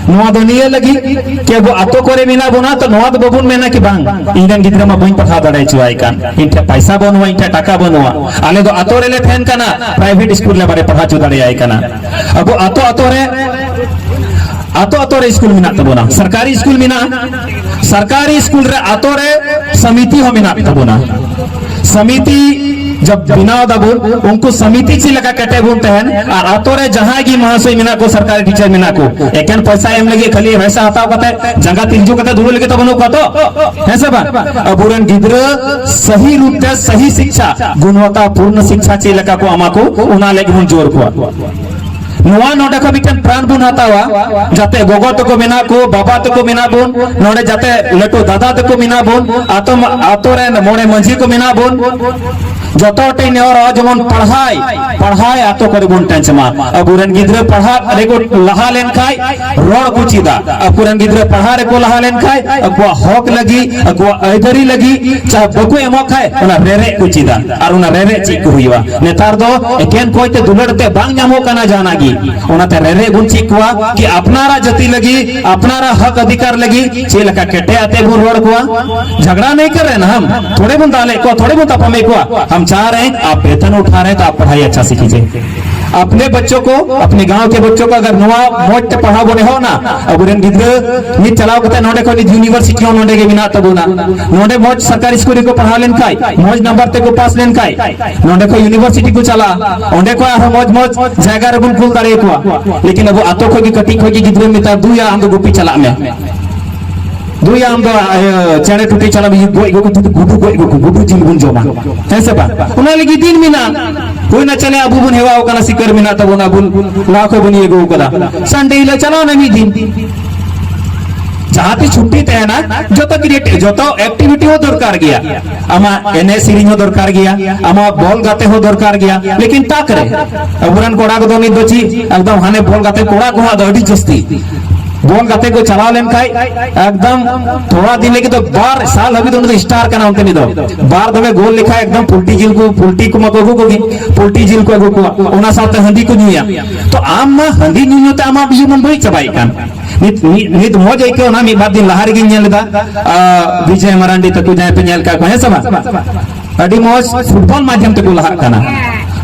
ᱱᱚᱣᱟ ᱫᱚ ᱱᱤᱭᱟᱹ ᱞᱟᱹᱜᱤᱫ ᱠᱤ ᱟᱵᱚ ᱟᱛᱳ ᱠᱚᱨᱮ ᱢᱮᱱᱟᱜ ᱵᱚᱱᱟ, ᱛᱚ ᱱᱚᱣᱟ ᱫᱚ ᱵᱟᱵᱚᱱ ᱢᱮᱱᱟ ᱠᱤ ᱵᱟᱝ, ᱤᱧ ᱨᱮᱱ ᱜᱤᱫᱽᱨᱟᱹ ᱢᱟ ᱵᱟᱹᱧ ᱯᱟᱲᱦᱟᱣ ᱫᱟᱲᱮ ᱦᱚᱪᱚᱣᱟᱭ ᱠᱟᱱ, ᱤᱧ ᱴᱷᱮᱱ ᱯᱟᱭᱥᱟ ᱵᱟᱹᱱᱩᱜᱼᱟ, ᱤᱧ ᱴᱷᱮᱱ ᱴᱟᱠᱟ ᱵᱟᱹᱱᱩᱜᱼᱟ᱾ ᱟᱞᱮ ᱫᱚ ᱟᱛᱳ ᱨᱮᱞᱮ ᱛᱟᱦᱮᱱ ᱠᱟᱱᱟ, ᱯᱨᱟᱭᱵᱷᱮᱴ ᱥᱠᱩᱞ ᱞᱮ ᱵᱟᱞᱮ ᱯᱟᱲᱦᱟᱣ ᱦᱚᱪᱚ ᱫᱟᱲᱮᱭᱟᱭ ᱠᱟᱱᱟ᱾ ᱟᱵᱚ ᱟᱛᱳ ᱟᱛᱳ ᱨᱮ, ᱟᱛᱳ ᱟᱛᱳ ᱨᱮ ᱥᱠᱩᱞ ᱢᱮᱱᱟᱜ ᱛᱟᱵᱚᱱᱟ, ᱥᱚᱨᱠᱟᱨᱤ ᱥᱠᱩᱞ ᱢᱮᱱᱟᱜᱼᱟ, ᱥᱚᱨᱠᱟᱨᱤ ᱥᱠᱩᱞ ᱨᱮ ᱟᱛᱳ ᱨᱮ ᱥᱚᱢᱤᱛᱤ ᱦᱚᱸ ᱢᱮᱱᱟᱜ ᱛᱟᱵᱚᱱᱟ᱾ ᱥᱚᱢᱤᱛᱤ ᱡᱟᱵ ᱵᱮᱱᱟᱣ ᱫᱟᱵᱚᱱ, ᱩᱱᱠᱩ ᱥᱚᱢᱤᱛᱤ ᱪᱮᱫ ᱞᱮᱠᱟ ᱠᱮᱴᱮᱡ ᱵᱚᱱ ᱛᱟᱦᱮᱱ, ᱟᱨ ᱟᱛᱳ ᱨᱮ ᱡᱟᱦᱟᱸᱭ ᱜᱮ ᱢᱚᱦᱟᱥᱚᱭ ᱢᱮᱱᱟᱜ ᱠᱚ, ᱥᱚᱨᱠᱟᱨᱤ ᱴᱤᱪᱟᱨ ᱢᱮᱱᱟᱜ ᱠᱚ, ᱮᱠᱮᱱ ᱯᱚᱭᱥᱟ ᱮᱢ ᱞᱟᱹᱜᱤᱫ, ᱠᱷᱟᱹᱞᱤ ᱯᱚᱭᱥᱟ ᱦᱟᱛᱟᱣ ᱠᱟᱛᱮ ᱡᱟᱸᱜᱟ ᱛᱤᱞᱡᱩ ᱠᱟᱛᱮ ᱫᱩᱲᱩᱵ ᱞᱟᱹᱜᱤᱫ ᱛᱚ ᱵᱟᱹᱱᱩᱜ ᱠᱚᱣᱟ ᱛᱚ, ᱦᱮᱸ ᱥᱮ ᱵᱟᱝ? ᱟᱵᱚᱨᱮᱱ ᱜᱤᱫᱽᱨᱟᱹ ᱥᱟᱹᱦᱤ ᱨᱩᱯ ᱛᱮ ᱥᱟᱹᱦᱤ ᱥᱤᱠᱪᱷᱟ, ᱜᱩᱱᱚᱛᱟ ᱯᱩᱨᱱᱚ ᱥᱤᱠᱪᱷᱟ ᱪᱮᱫ ᱞᱮᱠᱟ ᱠᱚ ᱮᱢᱟ ᱠᱚ, ᱚᱱᱟ ᱞᱟᱹᱜᱤᱫ ᱵᱚᱱ ᱡᱳᱨ ᱠᱚᱣᱟ᱾ ᱱᱚᱣᱟ ᱱᱚᱰᱮ ᱠᱷᱚᱱ ᱢᱤᱫᱴᱮᱱ ᱯᱨᱟᱱ ᱵᱚᱱ ᱦᱟᱛᱟᱣᱟ, ᱡᱟᱛᱮ ᱜᱚᱜᱚ ᱛᱟᱠᱚ ᱢᱮᱱᱟᱜ ᱠᱚ, ᱵᱟᱵᱟ ᱛᱟᱠᱚ ᱢᱮᱱᱟᱜ ᱵᱚᱱ, ᱱᱚᱰᱮ ᱡᱟᱛᱮ ᱞᱟᱹᱴᱩ ᱫᱟᱫᱟ ᱛᱟᱠᱚ ᱢᱮᱱᱟᱜ ᱵᱚᱱ, ᱟᱛᱳ ᱢᱟ-, ᱟᱛᱳ ᱨᱮᱱ ᱢᱚᱬᱮ ᱢᱟᱹᱡᱷᱤ ᱠᱚ ᱢᱮᱱᱟᱜ ᱵᱚᱱ, ᱡᱚᱛᱚ ᱦᱚᱲ ᱴᱷᱮᱱ ᱱᱮᱦᱚᱨᱚᱜᱼᱟ, ᱡᱮᱢᱚᱱ ᱯᱟᱲᱦᱟᱭ, ᱯᱟᱲᱦᱟᱭ ᱟᱛᱳ ᱠᱚᱨᱮ ᱵᱚᱱ ᱴᱮᱸᱪ ᱢᱟ᱾ ᱟᱵᱚᱨᱮᱱ ᱜᱤᱫᱽᱨᱟᱹ ᱯᱟᱲᱦᱟᱜ ᱨᱮᱠᱚ ᱞᱟᱦᱟ ᱞᱮᱱᱠᱷᱟᱡ ᱨᱚᱲ ᱠᱚ ᱪᱮᱫᱟ, ᱟᱠᱚᱨᱮᱱ ᱜᱤᱫᱽᱨᱟᱹ ᱯᱟᱲᱦᱟᱜ ᱨᱮᱠᱚ ᱞᱟᱦᱟ ᱞᱮᱱᱠᱷᱟᱡ ᱟᱠᱚᱣᱟᱜ ᱦᱚᱠ ᱞᱟᱹᱜᱤᱫ, ᱟᱠᱚᱣᱟᱜ ᱟᱹᱭᱫᱟᱹᱨᱤ ᱞᱟᱹᱜᱤᱫ ᱪᱟᱦᱮ ᱵᱟᱠᱚ ᱮᱢᱚᱜ ᱠᱷᱟᱡ ᱚᱱᱟ ᱨᱮᱨᱮᱫ ᱠᱚ ᱪᱮᱫᱟ, ᱟᱨ ᱚᱱᱟ ᱨᱮᱨᱮᱫ ᱪᱮᱫ ᱠᱚ ᱦᱩᱭᱩᱜᱼᱟ᱾ ᱱᱮᱛᱟᱨ ᱫᱚ ᱮᱠᱮᱱ ᱠᱚᱭ ᱛᱮ ᱫᱩᱞᱟᱹᱲ ᱛᱮ ᱵᱟᱝ ᱧᱟᱢᱚᱜ ᱠᱟᱱᱟ ᱡᱟᱦᱟᱱᱟᱜ ᱜᱮ, ᱚᱱᱟᱛᱮ ᱨᱮᱨᱮᱫ ᱵᱚᱱ ᱪᱮᱫ ᱠᱚᱣᱟ ᱠᱤ ᱟᱯᱱᱟᱨᱟᱜ ᱡᱟᱹᱛᱤ ᱞᱟᱹᱜᱤᱫ, ᱟᱯᱱᱟᱨᱟᱜ ᱦᱚᱠ ᱚᱫᱷᱤᱠᱟᱨ ᱞᱟᱹᱜᱤᱫ ᱪᱮᱫ ᱞᱮᱠᱟ ᱠᱮᱴᱮᱡ ᱟᱛᱮ ᱵᱚᱱ ᱨᱚᱲ ᱠᱚᱣᱟ᱾ झगड़ा नहीं कर रहे ना हम, थोड़े ᱵᱚᱱ ᱫᱟᱞᱮᱫ ᱠᱚᱣᱟ, ᱛᱷᱚᱲᱮ ᱵᱚᱱ ᱛᱟᱯᱟᱢᱮᱫ ᱠᱚᱣᱟ, हम चाह रहे हैं आप वेतन उठा रहे हैं तो आप पढ़ाई अच्छा कीजिए। अपने बच्चों को, अपने गांव के बच्चों को अगर ᱱᱚᱣᱟ ᱢᱚᱡᱽ ᱛᱮ ᱯᱟᱲᱦᱟᱣ ᱵᱚᱱ ᱮᱦᱚᱵ ᱱᱟ, ᱟᱵᱚᱨᱮᱱ ᱜᱤᱫᱽᱨᱟᱹ ᱱᱤᱛ ᱪᱟᱞᱟᱣ ᱠᱟᱛᱮ ᱱᱚᱰᱮ ᱠᱷᱚᱱ ᱱᱤᱛ ᱤᱭᱩᱱᱤᱵᱷᱟᱨᱥᱤᱴᱤ ᱦᱚᱸ ᱱᱚᱰᱮ ᱜᱮ ᱢᱮᱱᱟᱜ ᱛᱟᱵᱚᱱᱟ᱾ ᱱᱚᱰᱮ ᱢᱚᱡᱽ ᱥᱚᱨᱠᱟᱨᱤ ᱥᱠᱩᱞ ᱨᱮᱠᱚ ᱯᱟᱲᱦᱟᱣ ᱞᱮᱱᱠᱷᱟᱡ, ᱢᱚᱡᱽ ᱱᱟᱢᱵᱟᱨ ᱛᱮᱠᱚ ᱯᱟᱥ ᱞᱮᱱᱠᱷᱟᱡ, ᱱᱚᱰᱮ ᱠᱷᱚᱱ ᱤᱭᱩᱱᱤᱵᱷᱟᱨᱥᱤᱴᱤ ᱠᱚ ᱪᱟᱞᱟᱜᱼᱟ, ᱚᱸᱰᱮ ᱠᱷᱚᱱ ᱟᱨᱦᱚᱸ ᱢᱚᱡᱽ ᱢᱚᱡᱽ ᱡᱟᱭᱜᱟ ᱨᱮᱵᱚᱱ ᱠᱩᱞ ᱫᱟᱲᱮᱭᱟᱠᱚᱣᱟ᱾ ᱞᱮᱠᱤᱱ ᱟᱵᱚ ᱟᱛᱳ ᱠᱷᱚᱱ ᱜᱮ ᱠᱟᱹᱴᱤᱡ ᱠᱷᱚᱱ ᱜᱮ ᱜᱤᱫᱽᱨᱟᱹ ᱢᱮᱛᱟ ᱫᱩᱭᱟ ᱟᱢ ᱫᱚ ᱜᱩᱯᱤ ᱪᱟᱞᱟᱜ ᱢᱮ, ᱫᱩᱭᱟ ᱟᱢ ᱫᱚ, ᱤᱭᱟᱹ, ᱪᱮᱬᱮ ᱴᱩᱴᱤ ᱪᱟᱞᱟᱜ ᱢᱮ, ᱜᱚᱡ ᱟᱹᱜᱩ ᱠᱚ, ᱜᱩᱰᱩ ᱜᱚᱡ ᱟᱹᱜᱩ ᱠᱚ, ᱜᱩᱰᱩ ᱡᱤᱞ ᱵᱚᱱ ᱡᱚᱢᱟ, ᱦᱮᱸ ᱥᱮ ᱵᱟᱝ? ᱚᱱᱟ ᱞᱟᱹᱜᱤᱫ ᱫᱤᱱ ᱢᱮᱱᱟᱜᱼᱟ᱾ ᱦᱩᱭᱱᱟ ᱪᱟᱞᱮ ᱟᱵᱚ ᱵᱚᱱ ᱦᱮᱣᱟ ᱠᱟᱱᱟ, ᱥᱤᱠᱟᱹᱨ ᱢᱮᱱᱟᱜ ᱛᱟᱵᱚᱱᱟ, ᱵᱚᱱ ᱞᱟᱦᱟ ᱠᱷᱚᱱ ᱵᱚᱱ ᱤᱭᱟᱹ ᱟᱹᱜᱩ ᱠᱟᱫᱟ᱾ ᱥᱟᱱᱰᱮ ᱦᱤᱞᱳᱜ ᱪᱟᱞᱟᱣ ᱱᱟ ᱢᱤᱫ ᱫᱤᱱ, ᱡᱟᱦᱟᱸ ᱛᱤᱥ ᱪᱷᱩᱴᱤ ᱛᱟᱦᱮᱱᱟ, ᱡᱚᱛᱚ ᱠᱨᱤᱭᱮᱴ, ᱡᱚᱛᱚ ᱮᱠᱴᱤᱵᱷᱤᱴᱤ ᱦᱚᱸ ᱫᱚᱨᱠᱟᱨ ᱜᱮᱭᱟ᱾ ᱟᱢᱟᱜ ᱮᱱᱮᱡ ᱥᱮᱨᱮᱧ ᱦᱚᱸ ᱫᱚᱨᱠᱟᱨ ᱜᱮᱭᱟ, ᱟᱢᱟᱜ ᱵᱚᱞ ᱜᱟᱛᱮ ᱦᱚᱸ ᱫᱚᱨᱠᱟᱨ ᱜᱮᱭᱟ, ᱞᱮᱠᱤᱱ ᱛᱟᱠ ᱨᱮ ᱟᱵᱚᱨᱮᱱ ᱠᱚᱲᱟ ᱠᱚᱫᱚ ᱱᱤᱛ ᱫᱚ ᱪᱮᱫ ᱮᱠᱫᱚᱢ ᱦᱟᱱᱮ ᱵᱚᱞ ᱜᱟᱛᱮ ᱠᱚᱲᱟ ᱠᱚᱦᱚᱸ ᱟᱫᱚ ᱟᱹᱰᱤ ᱡᱟᱹᱥᱛᱤ ᱵᱚᱞ ᱜᱟᱛᱮ ᱠᱚ ᱪᱟᱞᱟᱣ ᱞᱮᱱᱠᱷᱟᱡ ᱮᱠᱫᱚᱢ ᱛᱷᱚᱲᱟ ᱫᱤᱱ ᱞᱟᱹᱜᱤᱫ ᱫᱚ ᱵᱟᱨ ᱥᱟᱞ ᱦᱟᱹᱵᱤᱡ ᱫᱚ ᱩᱱᱤ ᱫᱚ ᱥᱴᱟᱨ ᱠᱟᱱᱟ᱾ ᱚᱱᱛᱮ ᱱᱤᱛ ᱫᱚ ᱵᱟᱨ ᱫᱚᱢᱮ ᱜᱳᱞ ᱞᱮᱠᱷᱟᱡ ᱮᱠᱫᱚᱢ ᱯᱩᱞᱴᱤ ᱡᱤᱞ ᱠᱚ, ᱯᱩᱞᱴᱤ ᱠᱚ ᱢᱟ ᱠᱚ ᱟᱹᱜᱩ ᱠᱚᱜᱮ, ᱯᱩᱞᱴᱤ ᱡᱤᱞ ᱠᱚ ᱟᱹᱜᱩ ᱠᱚᱣᱟ, ᱚᱱᱟ ᱥᱟᱶᱛᱮ ᱦᱟᱺᱰᱤ ᱠᱚ ᱧᱩᱭᱟ᱾ ᱛᱚ ᱟᱢ ᱢᱟ ᱦᱟᱺᱰᱤ ᱧᱩ ᱧᱩ ᱛᱮ ᱟᱢᱟᱜ ᱡᱤᱭᱚᱱ ᱵᱟᱹᱲᱤᱡ ᱪᱟᱵᱟᱭᱮᱫ ᱠᱟᱱ᱾ ᱱᱤᱛ, ᱱᱤᱛ, ᱱᱤᱛ ᱢᱚᱡᱽ ᱟᱹᱭᱠᱟᱹᱣ ᱮᱱᱟ, ᱢᱤᱫ ᱵᱟᱨ ᱫᱤᱱ ᱞᱟᱦᱟ ᱨᱮᱜᱮᱧ ᱧᱮᱞ ᱞᱮᱫᱟ, ᱟ, ᱵᱤᱡᱚᱭ ᱢᱟᱨᱟᱱᱰᱤ ᱛᱟᱠᱚ ᱡᱟᱦᱟᱸᱭ ᱯᱮ ᱧᱮᱞ ᱠᱟᱜ ᱠᱚᱣᱟ, ᱦᱮᱸ ᱥᱮ ᱵᱟᱝ? ᱟᱹᱰᱤ ᱢᱚᱡᱽ ᱯᱷᱩᱴᱵᱚᱞ ᱢᱟᱫᱽᱫᱷᱚᱢ ᱛᱮᱠᱚ ᱞᱟᱦᱟᱜ ᱠᱟᱱᱟ᱾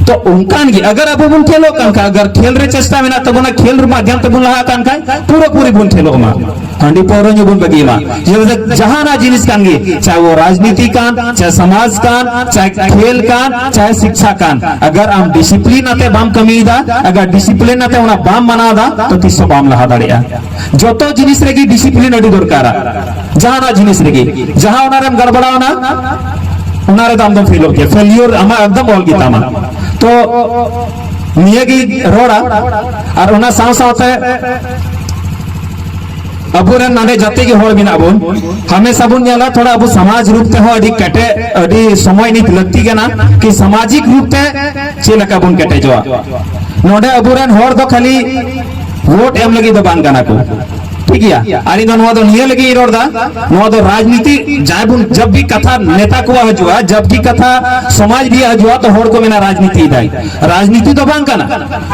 ᱛᱚ ᱚᱱᱠᱟᱱ ᱜᱮ ᱟᱜᱟᱨ ᱟᱵᱚ ᱵᱚᱱ ᱠᱷᱮᱞᱚᱜ ᱠᱟᱱ ᱠᱷᱟᱱ, ᱟᱜᱟᱨ ᱠᱷᱮᱞ ᱨᱮ ᱪᱮᱥᱴᱟ ᱢᱮᱱᱟᱜ ᱛᱟᱵᱚᱱᱟ, ᱠᱷᱮᱞ ᱢᱟᱫᱽᱫᱷᱚᱢ ᱛᱮᱵᱚᱱ ᱞᱟᱦᱟᱜ ᱠᱟᱱ ᱠᱷᱟᱱ ᱯᱩᱨᱟᱹ ᱯᱩᱨᱤ ᱵᱚᱱ ᱠᱷᱮᱞᱚᱜ ᱢᱟ, ᱦᱟᱺᱰᱤ ᱯᱟᱹᱣᱨᱟᱹ ᱧᱩ ᱵᱚᱱ ᱵᱟᱹᱜᱤ ᱢᱟ᱾ ᱡᱮ ᱡᱟᱦᱟᱱᱟᱜ ᱡᱤᱱᱤᱥ ᱠᱟᱱ ᱜᱮ, ᱪᱟᱦᱮ ᱣᱚ ᱨᱟᱡᱽᱱᱤᱛᱤ ᱠᱟᱱ, ᱪᱟᱦᱮ ᱥᱚᱢᱟᱡᱽ ᱠᱟᱱ, ᱪᱟᱦᱮ ᱠᱷᱮᱞ ᱠᱟᱱ, ᱪᱟᱦᱮ ᱥᱤᱠᱪᱷᱟ ᱠᱟᱱ, ᱟᱜᱟᱨ ᱟᱢ ᱰᱤᱥᱤᱯᱞᱤᱱ ᱟᱛᱮ ᱵᱟᱢ ᱠᱟᱹᱢᱤᱭᱮᱫᱟ, ᱟᱜᱟᱨ ᱰᱤᱥᱤᱯᱞᱤᱱ ᱟᱛᱮ ᱚᱱᱟ ᱵᱟᱢ ᱢᱟᱱᱟᱣ ᱮᱫᱟ, ᱛᱚ ᱛᱤᱥ ᱦᱚᱸ ᱵᱟᱢ ᱞᱟᱦᱟ ᱫᱟᱲᱮᱭᱟᱜᱼᱟ᱾ ᱡᱚᱛᱚ ᱡᱤᱱᱤᱥ ᱨᱮᱜᱮ ᱰᱤᱥᱤᱯᱞᱤᱱ ᱟᱹᱰᱤ ᱫᱚᱨᱠᱟᱨᱟ᱾ ᱡᱟᱦᱟᱱᱟᱜ ᱡᱤᱱᱤᱥ ᱨᱮᱜᱮ, ᱡᱟᱦᱟᱸ ᱚᱱᱟᱨᱮᱢ ᱜᱟᱲᱵᱟᱲᱟᱣᱱᱟ, ᱚᱱᱟ ᱨᱮᱫᱚ ᱟᱢ ᱫᱚᱢ ᱯᱷᱮᱞᱚᱜ ᱜᱮᱭᱟ, ᱯᱷᱮᱞᱤᱭᱚᱨ ᱟᱢᱟᱜ ᱮᱠᱫᱚᱢ ᱚᱞ ᱜᱮᱛᱟᱢᱟ᱾ ᱛᱚ ᱱᱤᱭᱟᱹ ᱜᱮ ᱨᱚᱲᱟ᱾ ᱟᱨ ᱚᱱᱟ ᱥᱟᱶ ᱥᱟᱶᱛᱮ ᱟᱵᱚᱨᱮᱱ ᱱᱚᱰᱮ ᱡᱟᱛᱮ ᱜᱮ ᱦᱚᱲ ᱢᱮᱱᱟᱜ ᱵᱚᱱ, ᱦᱟᱢᱮᱥᱟ ᱵᱚᱱ ᱧᱮᱞᱟ ᱛᱷᱚᱲᱟ ᱟᱵᱚ ᱥᱚᱢᱟᱡᱽ ᱨᱩᱯ ᱛᱮᱦᱚᱸ ᱟᱹᱰᱤ ᱠᱮᱴᱮᱡ, ᱟᱹᱰᱤ ᱥᱚᱢᱚᱭ ᱱᱤᱛ ᱞᱟᱹᱠᱛᱤ ᱠᱟᱱᱟ ᱠᱤ ᱥᱟᱢᱟᱡᱤᱠ ᱨᱩᱯ ᱛᱮ ᱪᱮᱫ ᱞᱮᱠᱟ ᱵᱚᱱ ᱠᱮᱴᱮᱡᱚᱜᱼᱟ᱾ ᱱᱚᱰᱮ ᱟᱵᱚᱨᱮᱱ ᱦᱚᱲ ᱫᱚ ᱠᱷᱟᱹᱞᱤ ᱵᱷᱳᱴ ᱮᱢ ᱞᱟᱹᱜᱤᱫ ᱫᱚ ᱵᱟᱝ ᱠᱟᱱᱟ ᱠᱚ, ᱴᱷᱤᱠ ᱜᱮᱭᱟ? ᱟᱹᱞᱤᱧ ᱫᱚ ᱱᱚᱣᱟ ᱫᱚ ᱱᱤᱭᱟᱹ ᱞᱟᱹᱜᱤᱫ ᱤᱧ ᱨᱚᱲ ᱮᱫᱟ, ᱱᱚᱣᱟ ᱫᱚ ᱨᱟᱡᱽᱱᱤᱛᱤ ᱡᱟᱦᱟᱸᱭ ᱵᱚᱱ, ᱡᱟᱵ ᱵᱷᱤ ᱠᱟᱛᱷᱟ ᱱᱮᱛᱟ ᱠᱚᱣᱟᱜ ᱦᱤᱡᱩᱜᱼᱟ, ᱡᱟᱵ ᱵᱷᱤ ᱠᱟᱛᱷᱟ ᱥᱚᱢᱟᱡᱽ ᱨᱮᱭᱟᱜ ᱦᱤᱡᱩᱜᱼᱟ, ᱛᱚ ᱦᱚᱲ ᱠᱚ ᱢᱮᱱᱟ ᱨᱟᱡᱽᱱᱤᱛᱤ ᱫᱟᱭ᱾ ᱨᱟᱡᱽᱱᱤᱛᱤ ᱫᱚ ᱵᱟᱝ ᱠᱟᱱᱟ,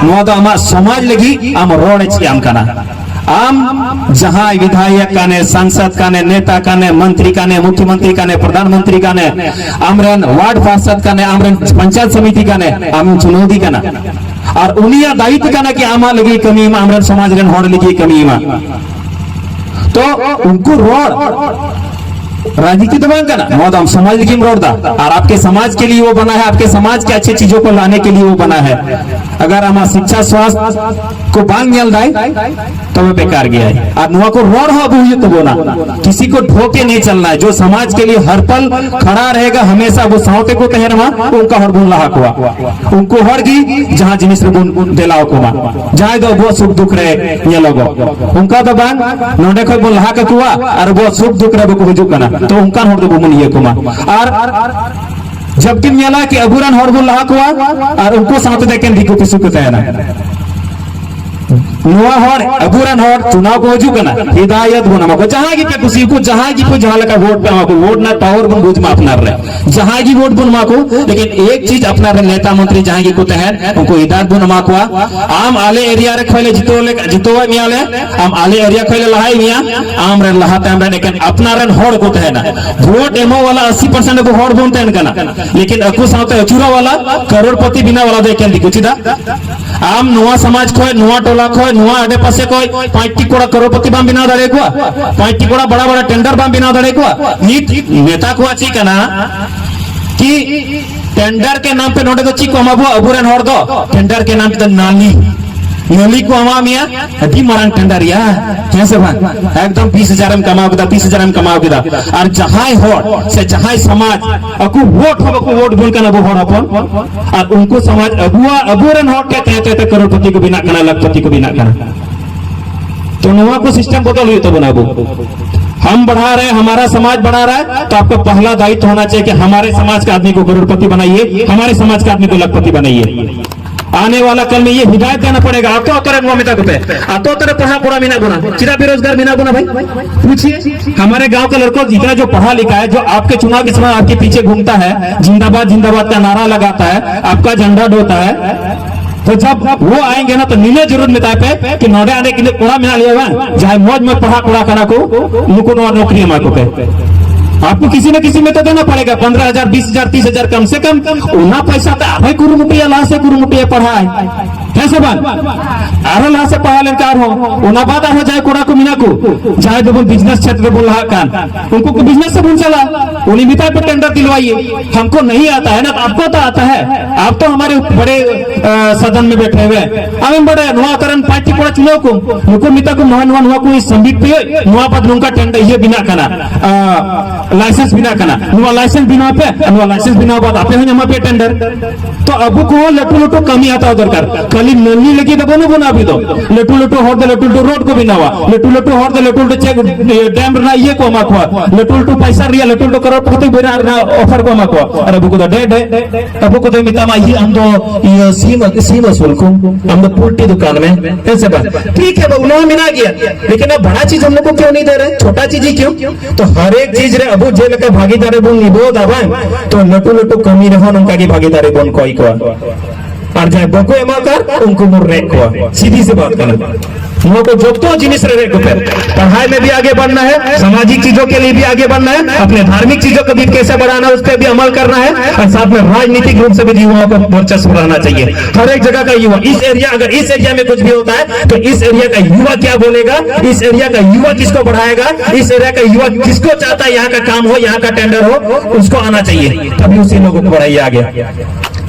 ᱱᱚᱣᱟ ᱫᱚ ᱟᱢᱟᱜ ᱥᱚᱢᱟᱡᱽ ᱞᱟᱹᱜᱤᱫ ᱟᱢ ᱨᱚᱲ ᱮ ᱪᱮᱫ ᱟᱢ ᱠᱟᱱᱟ᱾ ᱟᱢ ᱡᱟᱦᱟᱸᱭ ᱵᱤᱫᱷᱟᱭᱚᱠ ᱠᱟᱱᱮ, ᱥᱟᱝᱥᱚᱫ ᱠᱟᱱᱮ, ᱱᱮᱛᱟ ᱠᱟᱱᱮ, ᱢᱚᱱᱛᱨᱤ ᱠᱟᱱᱮ, ᱢᱩᱠᱷᱭᱚᱢᱚᱱᱛᱨᱤ ᱠᱟᱱᱮ, ᱯᱨᱚᱫᱷᱟᱱ ᱢᱚᱱᱛᱨᱤ ᱠᱟᱱᱮ, ᱟᱢᱨᱮᱱ ᱣᱟᱨᱰ ᱯᱟᱨᱥᱚᱫ ᱠᱟᱱᱮ, ᱟᱢᱨᱮᱱ ᱯᱚᱧᱪᱟᱭᱮᱛ ᱥᱚᱢᱤᱛᱤ ᱠᱟᱱᱮ, ᱟᱢ ᱪᱩᱱᱟᱹᱣᱫᱤ ᱠᱟᱱᱟ᱾ ᱟᱨ ᱩᱱᱤᱭᱟᱜ ᱫᱟᱭᱤᱛᱛᱚ ᱠᱟᱱᱟ ᱠᱤ ᱟᱢᱟᱜ ᱞᱟᱹᱜᱤᱫ ᱠᱟᱹᱢᱤ ᱢᱟ, ᱟᱢᱨᱮᱱ ᱥᱚᱢᱟᱡᱽ ᱨᱮᱱ ᱦᱚᱲ ᱞᱟᱹᱜᱤᱫ ᱠᱟᱹᱢᱤ ᱢᱟ᱾ ᱛᱚ ᱩᱱᱠᱩ ᱨᱚᱲ ᱨᱟᱡᱽᱱᱤᱛᱤ ᱫᱚ ᱵᱟᱝ ᱠᱟᱱᱟ, ᱱᱚᱣᱟ ᱫᱚ ᱟᱢ ᱥᱚᱢᱟᱡᱽ ᱞᱟᱹᱜᱤᱫ ᱮᱢ ᱨᱚᱲ ᱮᱫᱟ᱾ ᱟᱨ ᱟᱯᱠᱮ ᱥᱚᱢᱟᱡᱽ ᱠᱮ ᱞᱤᱭᱮ ᱣᱳ ᱵᱟᱱᱟ ᱦᱟᱭ, ᱟᱯᱠᱮ ᱥᱚᱢᱟᱡᱽ ᱠᱮ ᱟᱪᱷᱮ ᱪᱤᱡᱚ ᱠᱚ ᱞᱟᱱᱮ ᱠᱮ ᱞᱤᱭᱮ ᱣᱳ ᱵᱟᱱᱟ ᱦᱟᱭ᱾ ᱟᱜᱟᱨ ᱟᱢᱟᱜ ᱥᱤᱠᱪᱷᱟ ᱥᱣᱟᱥᱛᱷ ᱠᱚ ᱵᱟᱝ ᱧᱮᱞ ᱫᱟᱭ, ᱛᱚᱵᱮ ᱵᱮᱠᱟᱨ ᱜᱮᱭᱟᱭ᱾ ᱟᱨ ᱱᱚᱣᱟ ᱠᱚ ᱨᱚᱲ ᱦᱚᱸ ᱟᱵᱚ ᱦᱩᱭᱩᱜ ᱛᱟᱵᱚᱱᱟ᱾ ᱠᱤᱥᱤ ᱠᱚ ᱰᱷᱳ ᱠᱮ ᱱᱤᱭᱮ ᱪᱟᱞᱱᱟ ᱦᱟᱭ, ᱡᱚ ᱥᱚᱢᱟᱡᱽ ᱠᱮ ᱞᱤᱭᱮ ᱦᱟᱨ ᱯᱟᱞ ᱠᱷᱟᱲᱟ ᱨᱟᱦᱮᱜᱟ, ᱦᱟᱢᱮᱥᱟ ᱟᱵᱚ ᱥᱟᱶᱛᱮ ᱠᱚ ᱛᱟᱦᱮᱱ ᱢᱟ, ᱚᱱᱠᱟ ᱦᱚᱲ ᱵᱚᱱ ᱞᱟᱦᱟ ᱠᱚᱣᱟ᱾ ᱩᱱᱠᱩ ᱦᱚᱲ ᱜᱮ ᱡᱟᱦᱟᱸ ᱡᱤᱱᱤᱥ ᱨᱮᱵᱚᱱ ᱫᱮᱞᱟᱣ ᱠᱚᱢᱟ, ᱡᱟᱦᱟᱸᱭ ᱫᱚ ᱟᱵᱚᱣᱟᱜ ᱥᱩᱠ ᱫᱩᱠ ᱨᱮ ᱧᱮᱞᱚᱜᱚᱜ᱾ ᱚᱱᱠᱟ ᱫᱚ ᱵᱟᱝ ᱱᱚᱰᱮ ᱠᱷᱚᱡ ᱵᱚᱱ ᱞᱟᱦᱟ ᱠᱟᱠᱚᱣᱟ ᱟᱨ ᱟᱵᱚᱣᱟᱜ ᱥᱩᱠ ᱫᱩᱠ ᱨᱮ ᱵᱟᱠᱚ ᱦᱤᱡᱩᱜ ᱠᱟᱱᱟ, ᱛᱚ ᱚᱱᱠᱟᱱ ᱦᱚᱲ ᱫᱚ ᱵᱟᱵᱚᱱ ᱤᱭᱟᱹ ᱠᱚᱢᱟ᱾ ᱟᱨ ᱡᱟᱵᱠᱤᱢ ᱧᱮᱞᱟ ᱠᱤ ᱟᱵᱚᱨᱮᱱ ᱦᱚᱲ ᱵᱚᱱ ᱞᱟᱦᱟ ᱠᱚᱣᱟ ᱟᱨ ᱩᱱᱠᱩ ᱥᱟᱶᱛᱮ ᱫᱚ ᱮᱠᱮᱱ ᱫᱤᱠᱩ ᱯᱩᱥᱤ ᱠᱚ ᱛᱟᱦᱮᱱᱟ᱾ ᱱᱚᱣᱟ ᱦᱚᱲ, ᱟᱵᱚᱨᱮᱱ ᱦᱚᱲ ᱪᱩᱱᱟᱣ ᱠᱚ ᱦᱤᱡᱩᱜ ᱠᱟᱱᱟ, ᱦᱤᱫᱟᱭᱚᱛ ᱵᱚᱱ ᱮᱢᱟ ᱠᱚ, ᱡᱟᱦᱟᱸᱭ ᱜᱮᱯᱮ ᱠᱩᱥᱤᱭᱟᱠᱚ, ᱡᱟᱦᱟᱸᱭ ᱜᱮᱯᱮ ᱡᱟᱦᱟᱸ ᱞᱮᱠᱟ ᱵᱷᱳᱴ ᱯᱮ ᱮᱢᱟ ᱠᱚ, ᱵᱷᱳᱴ ᱨᱮᱱᱟᱜ ᱯᱟᱣᱟᱨ ᱵᱚᱱ ᱵᱩᱡᱽ ᱢᱟ ᱟᱯᱱᱟᱨ ᱨᱮ, ᱡᱟᱦᱟᱸᱭ ᱜᱮ ᱵᱷᱳᱴ ᱵᱚᱱ ᱮᱢᱟ ᱠᱚ, ᱞᱮᱠᱤᱱ ᱮᱠ ᱪᱤᱡᱽ ᱟᱯᱱᱟᱨ ᱨᱮᱱ ᱱᱮᱛᱟ ᱢᱚᱱᱛᱨᱤ ᱡᱟᱦᱟᱸᱭ ᱜᱮᱠᱚ ᱛᱟᱦᱮᱱ, ᱩᱱᱠᱩ ᱦᱤᱫᱟᱭᱚᱛ ᱵᱚᱱ ᱮᱢᱟ ᱠᱚᱣᱟ᱾ ᱟᱢ ᱟᱞᱮ ᱮᱨᱤᱭᱟ ᱨᱮ ᱠᱷᱚᱡ ᱞᱮ ᱡᱤᱛᱟᱹᱣ ᱞᱮ, ᱡᱤᱛᱟᱹᱣᱮᱫ ᱢᱮᱭᱟ ᱞᱮ, ᱟᱢ ᱟᱞᱮ ᱮᱨᱤᱭᱟ ᱠᱷᱚᱡ ᱞᱮ ᱞᱟᱦᱟᱭᱮᱫ ᱢᱮᱭᱟ, ᱟᱢ ᱨᱮᱱ ᱞᱟᱦᱟ ᱛᱟᱭᱚᱢ ᱨᱮᱱ ᱮᱠᱮᱱ ᱟᱯᱱᱟᱨ ᱨᱮᱱ ᱦᱚᱲ ᱠᱚ ᱛᱟᱦᱮᱱᱟ᱾ ᱵᱷᱳᱴ ᱮᱢᱚᱜ ᱣᱟᱞᱟ ᱟᱥᱤ ᱯᱟᱨᱥᱮᱱᱴ ᱟᱵᱚ ᱦᱚᱲ ᱵᱚᱱ ᱛᱟᱦᱮᱱ ᱠᱟᱱᱟ, ᱞᱮᱠᱤᱱ ᱟᱠᱚ ᱥᱟᱶᱛᱮ ᱟᱹᱪᱩᱨᱚᱜ ᱣᱟᱞᱟ, ᱠᱟᱨᱳᱲᱯᱚᱛᱤ ᱵᱮᱱᱟᱣ ᱣᱟᱞᱟ ᱫᱚ ᱮᱠᱮᱱ ᱫᱤᱠᱩ᱾ ᱪᱮᱫᱟᱜ? ᱟᱢ ᱱᱚᱣᱟ ᱥᱚᱢᱟᱡᱽ ᱠᱷᱚᱡ, ᱱᱚᱣᱟ ᱴᱚᱞᱟ ᱠᱷᱚᱡ, ᱱᱚᱣᱟ ᱟᱰᱮ ᱯᱟᱥᱮ ᱠᱷᱚᱡ ᱯᱟᱸᱪᱴᱤ ᱠᱚᱲᱟ ᱠᱟᱨᱳᱲᱯᱚᱛᱤ ᱵᱟᱢ ᱵᱮᱱᱟᱣ ᱫᱟᱲᱮ ᱟᱠᱚᱣᱟ? ᱯᱟᱸᱪᱴᱤ ᱠᱚᱲᱟ ᱵᱟᱲᱟ ᱵᱟᱲᱟ ᱴᱮᱱᱰᱟᱨ ᱵᱟᱢ ᱵᱮᱱᱟᱣ ᱫᱟᱲᱮ ᱟᱠᱚᱣᱟ? ᱱᱤᱛ ᱱᱮᱛᱟ ᱠᱚᱣᱟᱜ ᱪᱮᱫ ᱠᱟᱱᱟ ᱠᱤ ᱴᱮᱱᱰᱟᱨ ᱠᱮ ᱱᱟᱢ ᱯᱮ ᱱᱚᱰᱮ ᱫᱚ ᱪᱮᱫ ᱠᱚ ᱮᱢᱟ ᱵᱚ ᱟᱵᱚᱨᱮᱱ ᱦᱚᱲ ᱫᱚ? ᱴᱮᱱᱰᱟᱨ ᱠᱮ ᱱᱟᱢ ᱯᱮ ᱫᱚ ᱱᱟᱞᱤ, ᱱᱟᱞᱤ ᱠᱚ ᱮᱢᱟ ᱢᱮᱭᱟ, ᱟᱹᱰᱤ ᱢᱟᱨᱟᱝ ᱴᱮᱱᱰᱟᱨ ᱭᱟ, ᱦᱮᱸ ᱥᱮ ᱵᱟᱝ? ᱮᱠᱫᱚᱢ ᱵᱤᱥ ᱦᱟᱡᱟᱨ ᱮᱢ ᱠᱟᱢᱟᱣ ᱠᱮᱫᱟ, ᱵᱤᱥ ᱦᱟᱡᱟᱨ ᱮᱢ ᱠᱟᱢᱟᱣ ᱠᱮᱫᱟ᱾ ᱟᱨ ᱡᱟᱦᱟᱸᱭ ᱦᱚᱲ ᱥᱮ ᱡᱟᱦᱟᱸᱭ ᱥᱚᱢᱟᱡᱽ ᱟᱠᱚ ᱵᱷᱳᱴ ᱦᱚᱸ ᱵᱟᱠᱚ ᱵᱷᱳᱴ ᱵᱚᱱ ᱠᱟᱱᱟ ᱟᱵᱚ ᱦᱚᱲ ᱦᱚᱯᱚᱱ, ᱟᱨ ᱩᱱᱠᱩ ᱥᱚᱢᱟᱡᱽ ᱟᱵᱚᱣᱟᱜ, ᱟᱵᱚᱨᱮᱱ ᱦᱚᱲ ᱴᱷᱮᱱ ᱛᱟᱦᱮᱸ ᱛᱟᱦᱮᱸ ᱛᱮ ᱠᱟᱨᱳᱲᱯᱚᱛᱤ ᱠᱚ ᱵᱮᱱᱟᱜ ᱠᱟᱱᱟ, ᱞᱟᱠᱷᱯᱚᱛᱤ ᱠᱚ ᱵᱮᱱᱟᱜ ᱠᱟᱱᱟ᱾ ᱛᱚ ᱱᱚᱣᱟ ᱠᱚ ᱥᱤᱥᱴᱮᱢ ᱵᱚᱫᱚᱞ ᱦᱩᱭᱩᱜ ᱛᱟᱵᱚᱱᱟ ᱟᱵᱚ᱾ हम बढ़ा रहे, हमारा समाज बढ़ा रहा है, तो आपका पहला दायित्व होना चाहिए कि हमारे समाज का आदमी को करोड़पति बनाइए, हमारे समाज का आदमी को लखपति बनाइए। आने वाला कल में ये हिदायत देना पड़ेगा। ᱟᱛᱳ ᱟᱛᱳ ᱨᱮ ᱱᱚᱣᱟ ᱢᱮᱛᱟ ᱠᱚᱯᱮ, ᱟᱛᱳ ᱟᱛᱳ ᱨᱮ ᱯᱟᱲᱦᱟᱣ ᱠᱚᱲᱟ ᱢᱮᱱᱟᱜ ᱵᱚᱱᱟ, ᱪᱮᱫᱟᱜ ᱵᱮᱨᱳᱡᱽᱜᱟᱨ ᱢᱮᱱᱟᱜ ᱵᱚᱱᱟ ᱵᱷᱟᱭ? पूछिए, हमारे गांव का लड़कों जितना जो पढ़ा लिखा है, जो आपके चुनाव के समय आपके पीछे घूमता है, जिंदाबाद जिंदाबाद का नारा लगाता है, आपका झंडा ढोता है, तो जब वो आएंगे ना तो नीले जरूर ᱢᱮᱛᱟᱭ ᱯᱮ ᱠᱤ ᱱᱚᱰᱮ ᱟᱞᱮ ᱠᱤᱱᱟᱹ ᱠᱚᱲᱟ ᱢᱮᱱᱟᱜ ᱞᱮᱭᱟ ᱵᱟᱝ, ᱡᱟᱦᱟᱸᱭ ᱢᱚᱡᱽ ᱢᱚᱡᱽ ᱯᱟᱲᱦᱟᱣ ᱠᱚᱲᱟ ᱠᱟᱱᱟ ᱠᱚ, ᱱᱩᱠᱩ ᱱᱚᱣᱟ ᱱᱚᱠᱨᱤ ᱮᱢᱟ ᱠᱚᱯᱮ᱾ आपको किसी न किसी में तो देना पड़ेगा, ᱯᱚᱱᱫᱽᱨᱚ ᱦᱟᱡᱟᱨ, ᱵᱤᱥ ᱦᱟᱡᱟᱨ, ᱛᱤᱥ ᱦᱟᱡᱟᱨ, ᱠᱚᱢ ᱥᱮ ᱠᱚᱢ ᱚᱱᱟ ᱯᱚᱭᱥᱟ ᱛᱮ ᱟᱨᱦᱚᱸᱭ ᱠᱩᱨᱩᱢᱩᱴᱩᱭᱟ, ᱞᱟᱦᱟ ᱥᱮ ᱠᱩᱨᱩᱢᱩᱴᱩᱭᱟ ᱯᱟᱲᱦᱟᱣ, ᱦᱮᱸ ᱥᱮ ᱵᱟᱝ? ᱟᱨᱦᱚᱸ ᱞᱟᱦᱟ ᱥᱮ ᱯᱟᱲᱦᱟᱣ ᱞᱮᱱᱠᱷᱟᱱ ᱟᱨᱦᱚᱸ ᱚᱱᱟ ᱵᱟᱫ ᱟᱨᱦᱚᱸ ᱡᱟᱦᱟᱸᱭ ᱠᱚᱲᱟ ᱠᱚ ᱢᱮᱱᱟᱜ ᱠᱚ, ᱡᱟᱦᱟᱸᱭ ᱫᱚᱵᱚᱱ ᱵᱤᱡᱽᱱᱮᱥ ᱠᱷᱮᱛᱨᱮ ᱵᱚᱱ ᱞᱟᱦᱟᱜ ᱠᱟᱱ, ᱩᱱᱠᱩ ᱠᱚ ᱵᱤᱡᱽᱱᱮᱥ ᱥᱮ ᱵᱚᱱ ᱪᱟᱞᱟᱜ, ᱩᱱᱤ ᱢᱮᱛᱟᱭ ᱯᱮ ᱴᱮᱱᱰᱟᱨ ᱫᱤᱞᱣᱟᱭᱮ, हमको नहीं आता है ना, आपको तो आता है, आप तो हमारे बड़े, अ, सदन में बैठे हुए हैं। ᱟᱢᱮᱢ ᱵᱟᱰᱟᱭᱟ ᱱᱚᱣᱟ ᱠᱚᱨᱮᱱ ᱯᱟᱸᱪᱴᱤ ᱠᱚᱲᱟ ᱪᱩᱱᱟᱹᱣ ᱠᱚ, ᱱᱩᱠᱩ ᱢᱮᱛᱟ ᱠᱚ ᱱᱚᱣᱟ, ᱱᱚᱣᱟ, ᱱᱚᱣᱟ ᱠᱚ ᱥᱟᱵᱢᱤᱴ ᱯᱮ, ᱱᱚᱣᱟ ᱵᱟᱫ ᱱᱚᱝᱠᱟ ᱴᱮᱱᱰᱟᱨ ᱤᱭᱟᱹ ᱵᱮᱱᱟᱜ ᱠᱟᱱᱟ, ᱟ, ᱞᱟᱭᱥᱮᱱᱥ ᱵᱮᱱᱟᱜ ᱠᱟᱱᱟ, ᱱᱚᱣᱟ ᱞᱟᱭᱥᱮᱱᱥ ᱵᱮᱱᱟᱣ ᱯᱮ, ᱱᱚᱣᱟ ᱞᱟᱭᱥᱮᱱᱥ ᱵᱮᱱᱟᱣ ᱵᱟᱫ ᱟᱯᱮ ᱦᱚᱸ ᱧᱟᱢᱟ ᱯᱮ ᱴᱮᱱᱰᱟᱨ᱾ ᱛᱚ ᱟᱵᱚ ᱠᱚᱦᱚᱸ ᱞᱟᱹᱴᱩ ᱞᱟᱹᱴᱩ ᱠᱟᱹᱢᱤ ᱦᱟᱛᱟᱣ ᱫᱚᱨᱠᱟᱨ᱾ ᱱᱟᱹᱞᱤ ᱞᱟᱹᱜᱤᱫ ᱫᱚ ᱵᱟᱹᱱᱩᱜ ᱵᱚᱱᱟ ᱟᱵᱚ ᱫᱚ᱾ ᱞᱟᱹᱴᱩ ᱞᱟᱹᱴᱩ ᱦᱚᱲ ᱫᱚ ᱞᱟᱹᱴᱩ ᱞᱟᱹᱴᱩ ᱨᱳᱰ ᱠᱚ ᱵᱮᱱᱟᱣᱟ, ᱞᱟᱹᱴᱩ ᱞᱟᱹᱴᱩ ᱦᱚᱲ ᱫᱚ ᱞᱟᱹᱴᱩ ᱞᱟᱹᱴᱩ ᱪᱮᱠ ᱰᱮᱢ ᱨᱮᱱᱟᱜ ᱤᱭᱟᱹ ᱠᱚ ᱮᱢᱟ ᱠᱚᱣᱟ, ᱞᱟᱹᱴᱩ ᱞᱟᱹᱴᱩ ᱯᱟᱭᱥᱟ ᱨᱮᱭᱟᱜ ᱞᱟᱹᱴᱩ ᱞᱟᱹᱴᱩ ᱠᱟᱨᱳᱲᱯᱚᱛᱤ ᱵᱮᱱᱟᱣ ᱨᱮᱱᱟᱜ ᱚᱯᱷᱟᱨ ᱠᱚ ᱮᱢᱟ ᱠᱚᱣᱟ᱾ ᱟᱨ ᱟᱵᱚ ᱠᱚᱫᱚ ᱰᱮ ᱰᱮ ᱟᱵᱚ ᱠᱚᱫᱚ ᱢᱮᱛᱟᱢᱟ, ᱤᱭᱟᱹ ᱟᱢ ᱫᱚ ᱤᱭᱟᱹ ᱥᱤᱢ ᱥᱤᱢ ᱟᱹᱥᱩᱞ ᱠᱚ, ᱟᱢ ᱫᱚ ᱯᱳᱞᱴᱨᱤ ᱫᱚᱠᱟᱱ ᱢᱮ, ᱦᱮᱸ ᱥᱮ ᱵᱟᱝ? ᱴᱷᱤᱠ ᱦᱮ ᱵᱟᱹᱵᱩ, ᱱᱚᱣᱟ ᱢᱮᱱᱟᱜ ᱜᱮᱭᱟ, ᱞᱮᱠᱤᱱ ᱟᱵ ᱵᱟᱲᱟ ᱪᱤᱡ ᱦᱟᱢ ᱞᱳᱜ ᱠᱚ ᱠᱤᱭᱩ ᱱᱟᱦᱤ ᱫᱮ ᱨᱮ, ᱪᱷᱳᱴᱟ ᱪᱤᱡ ᱦᱤ ᱠᱤᱭᱩ? ᱛᱚ ᱦᱟᱨ ᱮᱠ ᱪᱤᱡ ᱨᱮ ᱟᱵᱚ ᱡᱮᱞᱮᱠᱟ ᱵᱷᱟᱜᱤᱫᱟᱨᱤ ᱵᱚᱱ ᱱᱤᱵᱷᱟᱹᱣ ᱫᱟ ᱵᱟᱝ, ᱛᱚ ᱞᱟᱹᱴᱩ ᱞᱟᱹᱴᱩ ᱠᱟᱹᱢᱤ ᱨᱮᱦᱚᱸ ᱱᱚᱝᱠᱟ ᱜᱮ ᱵᱷᱟᱜᱤᱫᱟᱨᱤ ᱵᱚᱱ ᱠᱚᱭ ᱠᱚᱣᱟ᱾ ᱟᱨ ᱡᱟᱦᱟᱸᱭ ᱵᱟᱠᱚ ᱮᱢᱟ ᱠᱟᱱ, ᱩᱱᱠᱩ ᱵᱚᱱ ᱨᱮᱡ ᱠᱚᱣᱟ᱾ ᱥᱤᱫᱷᱤ ᱥᱤ ᱵᱟᱛ ᱠᱟᱱᱟ᱾ ᱱᱚᱣᱟ ᱠᱚ ᱡᱚᱛᱚ ᱡᱤᱱᱤᱥ ᱨᱮ ᱨᱮᱡ ᱠᱚᱯᱮ᱾ पढ़ाई में भी आगे बढ़ना है, सामाजिक चीजों के लिए भी आगे बढ़ना है, अपने धार्मिक चीजों को भी कैसे बढ़ाना है, उस पर भी अमल करना है, और साथ में राजनीतिक रूप से भी युवाओं को वर्चस्व रहना चाहिए। हर एक जगह का युवा, इस एरिया, अगर इस एरिया में कुछ भी होता है तो इस एरिया का युवा क्या बोलेगा, इस एरिया का युवा किसको बढ़ाएगा, इस एरिया का युवा किसको चाहता है यहाँ का काम हो, यहाँ का टेंडर हो, उसको आना चाहिए, तभी उसी लोगों को बढ़ाइए आगे।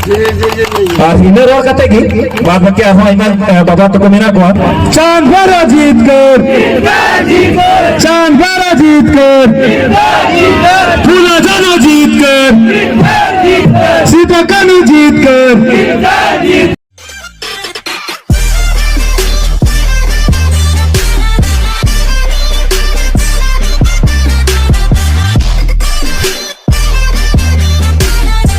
ᱟᱨ ᱤᱱᱟᱹ ᱨᱚᱲ ᱠᱟᱛᱮ ᱜᱮ ᱵᱟᱫ ᱵᱟᱹᱠᱤ ᱟᱨᱦᱚᱸ ᱟᱭᱢᱟ, ᱮ, ᱵᱟᱵᱟ ᱛᱟᱠᱚ ᱢᱮᱱᱟᱜ ᱠᱚᱣᱟ᱾ ᱪᱟᱸᱫᱽ ᱵᱟᱨᱟ ᱡᱤᱛᱠᱟᱹᱨ, ᱪᱟᱸᱫᱽ ᱵᱟᱨᱟ ᱡᱤᱛᱠᱟᱹᱨ᱾